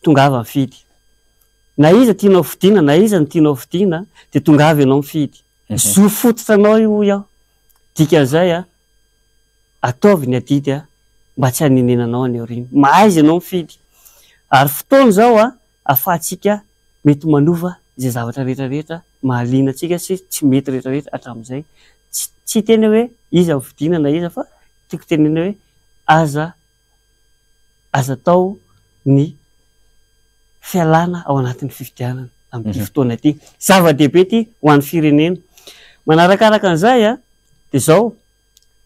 tongava mifidy. Na iza tianao fidiana na iza no tianao fidiana dia tongava ianao mifidy. Zo fototra anao io hoy aho. Dikan'izay, ataovy ny adidy mba tsy hanenenanao any aoriana. Mahaiza ianao mifidy. Ary fotoana izao ahafahantsika mety manova izay zavatra rehetra rehetra mahaliana antsika sy tsy mety rehetra rehetra hatramin'izay. Tsy hiteny hoe iza no fidiana na iza fa tiako tenenina hoe aza aza atao ny fialana ao anatin'ny fifidianana amin'ity fotoana ity. Zava-dehibe ity ho an'ny firenena. Manarakaraka an'izay dia izao,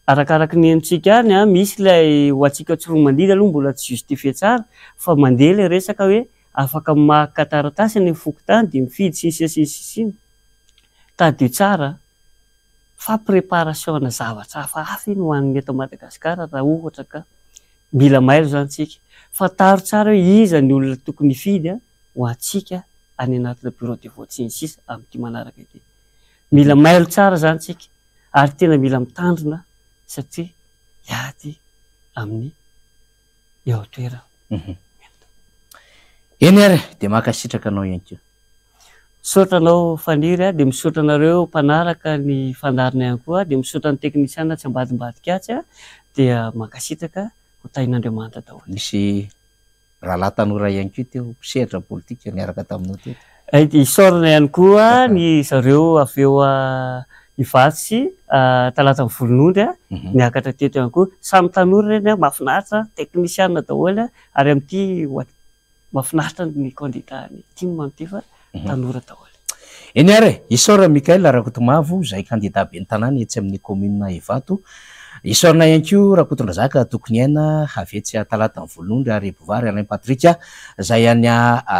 arakaraky ny henontsika any, misy ilay ho antsika Tsiroanomandidy aloha mbola tsy justifié tsara fa mandeha ilay resaka hoe afaka maka taratasy any amin'ny fokontany dia mifidy sy ny sisa sy ny sisa iny. Tadidio tsara fa préparation-na zavatra hafahafa iny ho an'ny eto Madagasikara raha ohatra ka mila mailo izany tsika. Fantaro tsara hoe iza ny olona tokony hifidy ho antsika any anatina bureau de vote sy ny sisa amin'ity manaraka ity. Mila mailo tsara izany tsika ary tena mila mitandrina satria hiady amin'ny eo an-toerana. Eny ary dia mankasitraka anao ihany koa. Misaotra anao Faniry, dia misaotra anareo mpanaraka ny fandaharana ihany koa, dia misaotra ny teknisiana tsy ambadimbadika atsy, dia mankasitraka ho tahin'Andriamanitra daholo. Nisy rahalahy tanora ihany koa teo mpisehatra politika niaraka taminao teto. Isaorana ihany koa ny zareo avy eo Ivato sy Talata Volonondry niakatra teto ihany koa. Samy tanora ireny, mahafinaritra, teknisiana daholo ary amin'ity mahafinaritra ny kandida ny tim amin'ity fa tanora daholo. Eny ary e, isaorana Mickaël Rakotomavo izay kandida ben'ny tanàna etsy amin'ny kaominina Ivato. Isaorana ihany koa Rakotondrazaka Tokoniaina avy etsy Talata Volonondry ary Bovary Alain Patrick izay any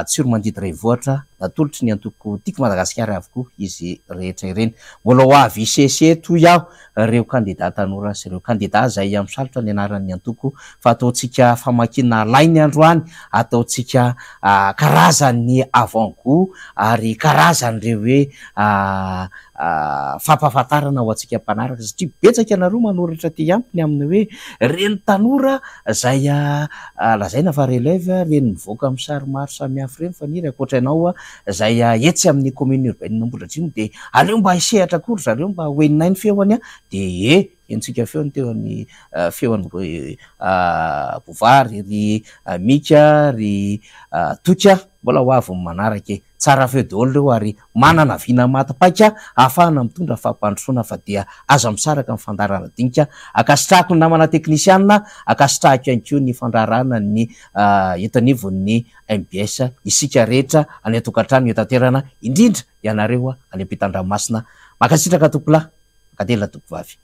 Tsiromandidy Renivohitra. Natolotry ny antoko Tiako Madagasikara avokoa izy rehetra ireny. Mbola ho avy hisesy eto hoy aho ireo kandida tanora sy ireo kandida izay misalotra ny anaran'ny antoko fa ataontsika famakiana lainy androany, ataontsika karazan'ny avant gout ary karazan'ireo hoe fampahafantarana ho antsika mpanaraka satria betsaka ianareo manoratra aty amiko ny amin'ny hoe ireny tanora izay lazaina fa relève, ireny mivoaka amin'ny sary maro samihafa ireny Faniry ankoatra ianao izay etsy amin'ny commune urbaine Ambohidratrimo dia aleo mba hisehatra koa ry zareo mba ho henonay ny feony dia e henontsika feo ny teon'ny feon'i Bovary, ry Mika, ry Toky mbola ho avy ny manaraka e! Tsara feo daholo ireo ary manana vina maty paika ahafahana mitondra fampandrosoana fa dia aza misaraka ny fandaharana dinika. Ankasitrahako ny namana teknisiana, ankasitrahako ihany koa ny fandraharahana ny eto anivon'ny mbs, isika rehetra any an-tokantrano itaterana, indrindra ianareo any ampitan-dranomasina. Mankasitraka tompolahy, mankatelina tompovavy.